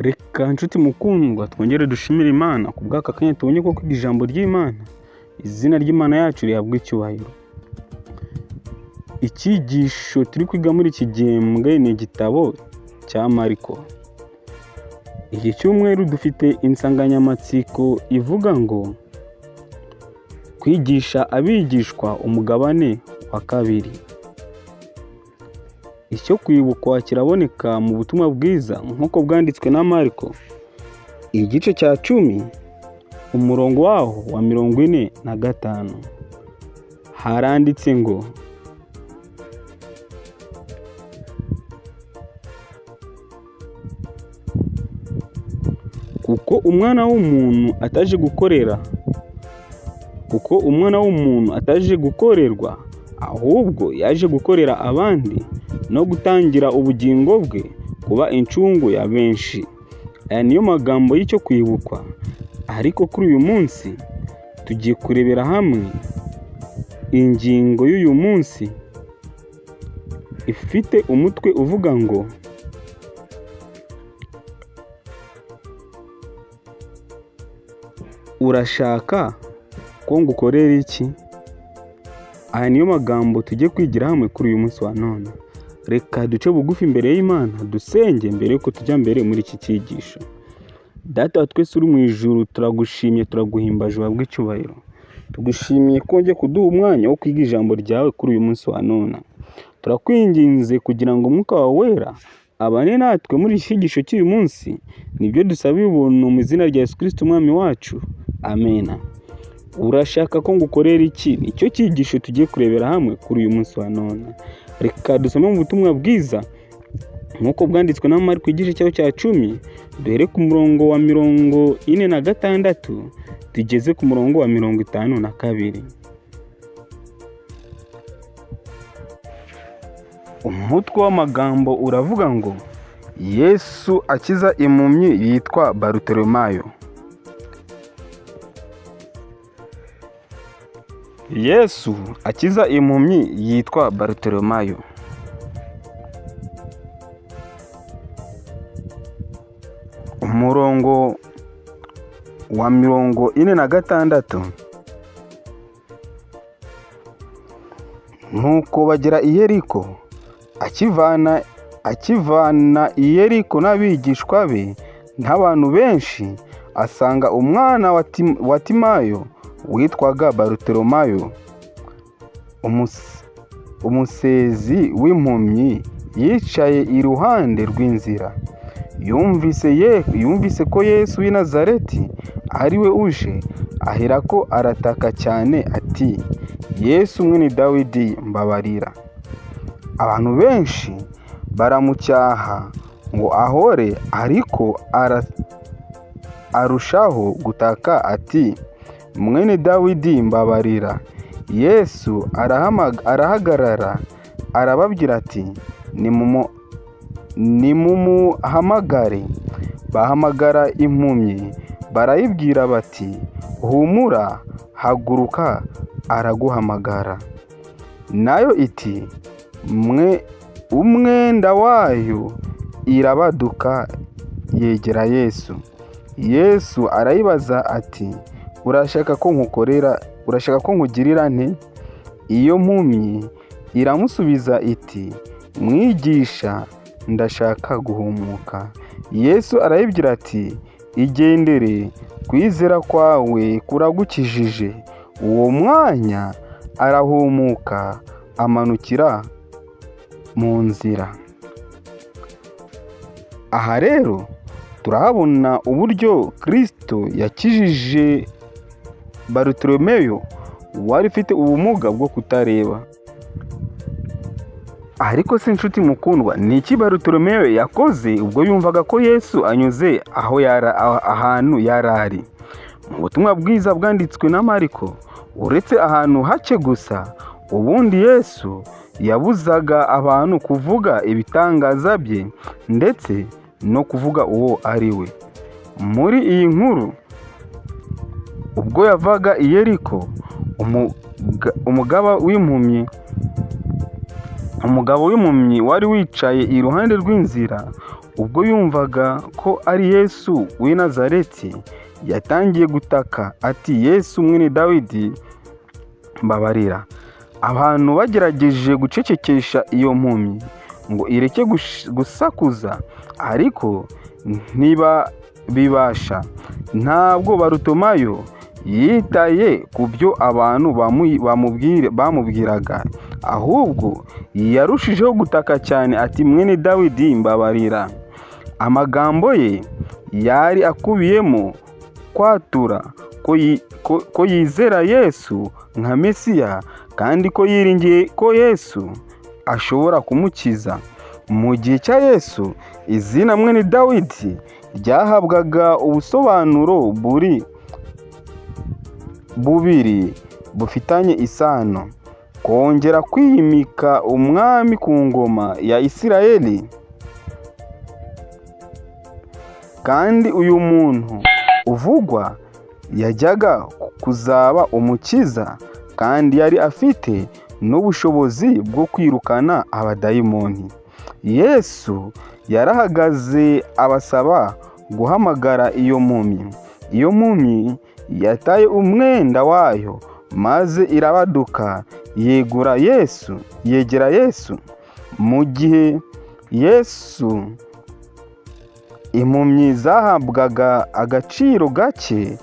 Reka nshuti mukundwa twongere dushimire Imana ku bw'aka kanya tubonye ko kwiga ijambo ry'Imana. Izina ry'Imana yacu rihabwa icyubahiro. Icyigisho turi kwiga muri iki gihembwe ni igitabo cya Mariko. Iki cyumweru dufite insanganyamatsiko ivuga ngo kwigisha abigishwa umugabane wa kabiri. Icyo kwibukwa kiraboneka mu butumwa bwiza nk'uko bwanditswe na Mariko, igice cya 10 umurongo waho wa 45. Haranditse ngo: kuko umwana w'umuntu ataje gukorera, kuko umwana w'umuntu ataje gukorerwa, ahubwo yaje gukorera abandi no gutangira ubugingo bwe kuba incungu ya benshi. Aya niyo magambo y'icyo kwibukwa. Ariko kuri uyu munsi tugiye kurebera hamwe ingingo y'uyu munsi ifite umutwe uvuga ngo urashaka ko ngukorera iki? Aya niyo magambo tugiye kwigira hamwe kuri uyu munsi wa none. Reka duce bugufi imbere y'Imana dusenge mbere yuko tujya mbere muri iki cyigisho. Data wa twese uri mu ijuru, turagushimye, turaguhimbaje, uhabwe icyubahiro. Tugushimiye ko wongeye kuduha umwanya wo kwiga ijambo ryawe kuri uyu munsi wa none. Turakwinginze kugira ngo umwuka wawe wera abane natwe muri iki cyigisho cy'uyu munsi. Nibyo dusaba ubuntu mu izina rya Yesu Kristo umwami wacu. Amena. Urashaka ko ngukorera iki? Nicyo cyigisho tugiye kurebera hamwe kuri uyu munsi wa none. Reka dusome mu butumwa bwiza nk'uko bwanditswe na Mariko igice cyaho cya 10, duhere ku murongo wa 46 tugeze ku murongo wa 52. Umutwe w'amagambo uravuga ngo Yesu akiza impumyi yitwa Barutolomayo. Yesu akiza impumyi yitwa Barutolomayo. Umurongo wa 46. Nuko bagera i Yeriko, akivana i Yeriko n'abigishwa be n'abantu benshi, asanga umwana wa Timayo witwaga Barutolomayo, umusezi w'impumyi, yicaye iruhande rw'inzira. Yumvise ko Yesu w'i Nazareti ari we uje, aherako arataka cyane ati: Yesu mwene Dawidi mbabarira. Abantu benshi baramucyaha ngo ahore, ariko arushaho gutaka ati: Mwene Dawidi mbabarira. Yesu arahagarara arababwira ati: nimumuhamagare. Bahamagara impumyi barayibwira bati: humura, haguruka, araguhamagara. Nayo iti: umwenda wayo irabaduka yegera Yesu. Yesu arayibaza ati: urashaka ko nkukorera, urashaka ko nkugirira nte? Iyo mpumyi iramusubiza iti: mwigisha, ndashaka guhumuka. Yesu arayibwira ati: igendere, kwizera kwawe kuragukijije. Uwo mwanya arahumuka amanukira mu nzira. Aha rero turahabona uburyo Kristo yakijije Barutolomayo wari ufite ubumuga bwo kutareba. Ariko se nshuti mukundwa, ni iki Barutolomayo yakoze ubwo yumvaga ko Yesu anyuze aho ahantu yari ari? Mu butumwa bwiza bwanditswe na Mariko, uretse ahantu hake gusa, ubundi Yesu yabuzaga abantu kuvuga ibitangaza bye ndetse no kuvuga uwo ari we. Muri iyi nkuru, ubwo yavaga i Yeriko, umugaba w'impumyi Umugabo w'impumyi wari wicaye iruhande rw'inzira, ubwo yumvaga ko ari Yesu w'i Nazareti, yatangiye gutaka ati: "Yesu mwene Dawidi, mbabarira." Abantu bagerageje gucecekesha iyo mpumyi ngo ireke gusakuza, ariko ntibabibasha. Ntabwo Barutomayo yitaye ku byo abantu bamubwiraga, ahubwo yarushijeho gutaka cyane ati: "Mwene Dawidi, mbabarira." Amagambo ye yari akubiyemo kwatura ko yizera Yesu nka Mesiya kandi ko yiringiye ko Yesu ashobora kumukiza. Mu gihe cya Yesu, izina mwene Dawidi ryahabwaga ubusobanuro buri bubiri bufitanye isano: kongera kwimika umwami ku ngoma ya Isirayeli, kandi uyu muntu uvugwa yajyaga kuzaba umukiza, kandi yari afite n'ubushobozi bwo kwirukana abadayimoni. Yesu yarahagaze abasaba guhamagara iyo mpumyi. Iyo mpumyi yataye umwenda wayo maze irabaduka yegura Yesu, yegera Yesu. Mu gihe Yesu, impumyi zahabwaga agaciro gake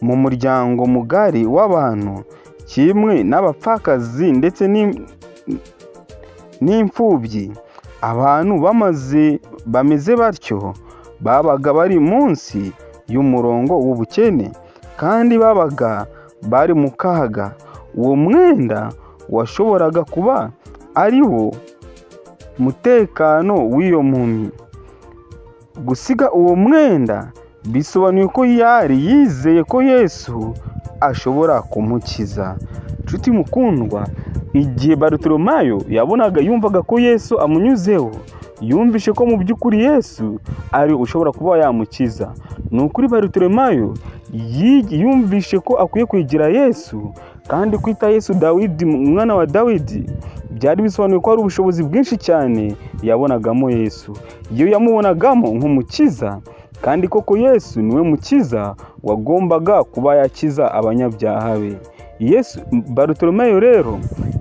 mu muryango mugari w'abantu, kimwe n'abapfakazi ndetse n'imfubyi. Abantu bameze batyo babaga bari munsi y'umurongo w'ubukene kandi babaga bari mu kaga. Uwo mwenda washoboraga kuba ari wo mutekano w'iyo mpumyi. Gusiga uwo mwenda bisobanuye ko yari yizeye ko Yesu ashobora kumukiza. Nshuti mukundwa, igihe Barutolomayo yabonaga yumvaga ko Yesu amunyuzeho, yumvishe ko mu by'ukuri Yesu ari ushobora kuba yamukiza. Ni ukuri Barutolomayo yumvishe ko akwiye kwegera Yesu, kandi kwita Yesu Dawidi, umwana wa Dawidi, byari bisobanuye ko hari ubushobozi bwinshi cyane yabonagamo Yesu. Iyo yamubonagamo nk'umukiza, kandi koko Yesu niwe mukiza wagombaga kuba yakiza abanyabyaha be. Yesu Barutolomayo rero,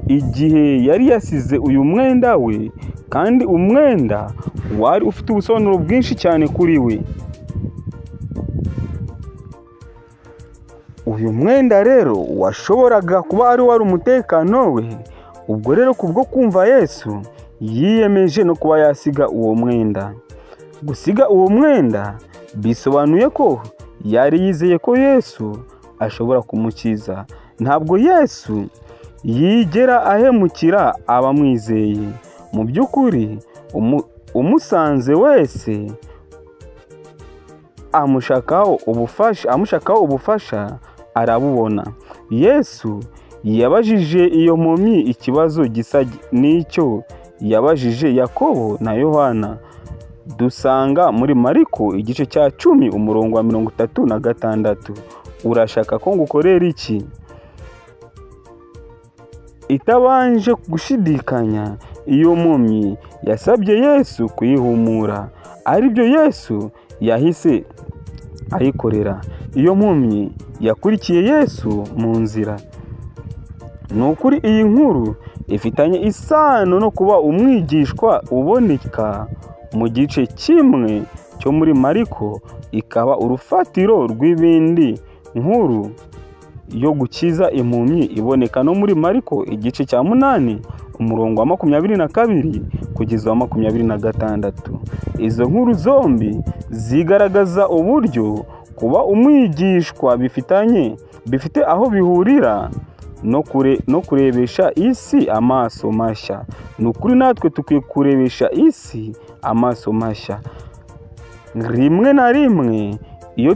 igihe yari yasize uyu mwenda we, kandi umwenda wari ufite ubusobanuro bwinshi cyane kuri we. Uyu mwenda rero washoboraga kuba ari wari umutekano we. Ubwo rero kubwo kumva Yesu, yiyemeje no kuba yasiga uwo mwenda. Gusiga uwo mwenda bisobanuye ko yari yizeye ko Yesu ashobora kumukiza. Ntabwo Yesu yigera ahemukira abamwizeye. Mu by'ukuri umusanze wese amushakaho ubufasha arabubona. Yesu yabajije iyo mpumyi ikibazo gisa n'icyo yabajije Yakobo na Yohana, dusanga muri Mariko igice cya 10 umurongo wa 36: "Urashaka ko ngukorera iki?" Itabanje gushidikanya, iyo mpumyi yasabye Yesu kuyihumura, aribyo Yesu yahise ayikorera. Iyo mpumyi yakurikiye Yesu mu nzira. Ni ukuri iyi nkuru ifitanye isano no kuba umwigishwa uboneka mu gice kimwe cyo muri Mariko, ikaba urufatiro rw'ibindi nkuru yo gukiza impumyi iboneka no muri Mariko igice cya 8 umurongo wa 22 kugeza wa 26. Izo nkuru zombi zigaragaza uburyo kuba umwigishwa bifite aho bihurira no kurebesha isi amaso mashya. Ni ukuri natwe dukwiye kurebesha isi amaso mashya. Rimwe na rimwe iyo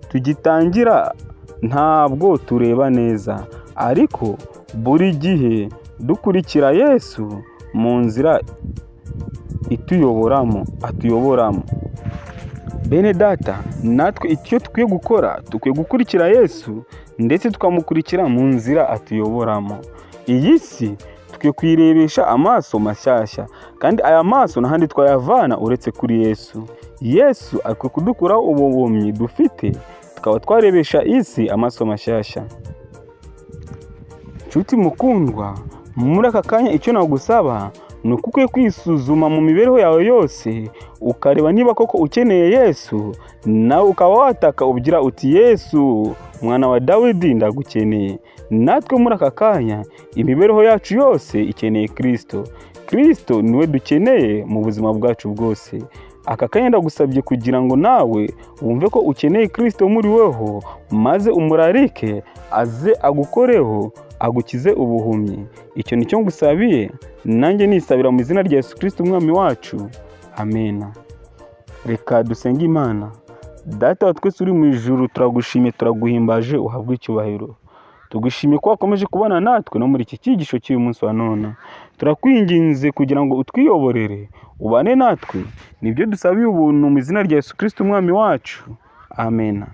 tugitangira ntabwo tureba neza, ariko buri gihe dukurikira Yesu mu nzira atuyoboramo. Bene data, natwe icyo dukwiye gukora, dukwiye gukurikira Yesu ndetse tukamukurikira mu nzira atuyoboramo. Iyi si tukwiye kuyirebesha amaso mashyashya, kandi aya maso nta handi twayavana uretse kuri Yesu. Yesu akwiye kudukuraho ubuhumyi dufite, tukaba twarebesha isi amaso mashyashya. Nshuti mukundwa, muri aka kanya icyo nagusaba ni uko ukwiye kwisuzuma mu mibereho yawe yose, ukareba niba koko ukeneye Yesu, nawe ukaba wataka ugira uti: "Yesu mwana wa Dawidi, ndagukeneye." Natwe muri aka kanya imibereho yacu yose ikeneye Kirisito. Kirisito niwe dukeneye mu buzima bwacu bwose. Aka kanya ndagusabye kugira ngo nawe wumve ko ukeneye Kirisito muri weho, maze umurarike aze agukoreho, agukize ubuhumyi. Icyo nicyo ngusabiye, nanjye nisabira mu izina rya Yesu Kirisito umwami wacu, amena. Reka dusenge Imana. Data wa twese uri mu ijuru, turagushimiye, turaguhimbaje, uhabwe icyubahiro. Tugushimiye ko wakomeje kubana natwe no muri iki cyigisho cy'uyu munsi wa none. Turakwinginze kugira ngo utwiyoborere, ubane natwe. Nibyo dusabiye ubuntu mu izina rya Yesu Kirisito umwami wacu, amena.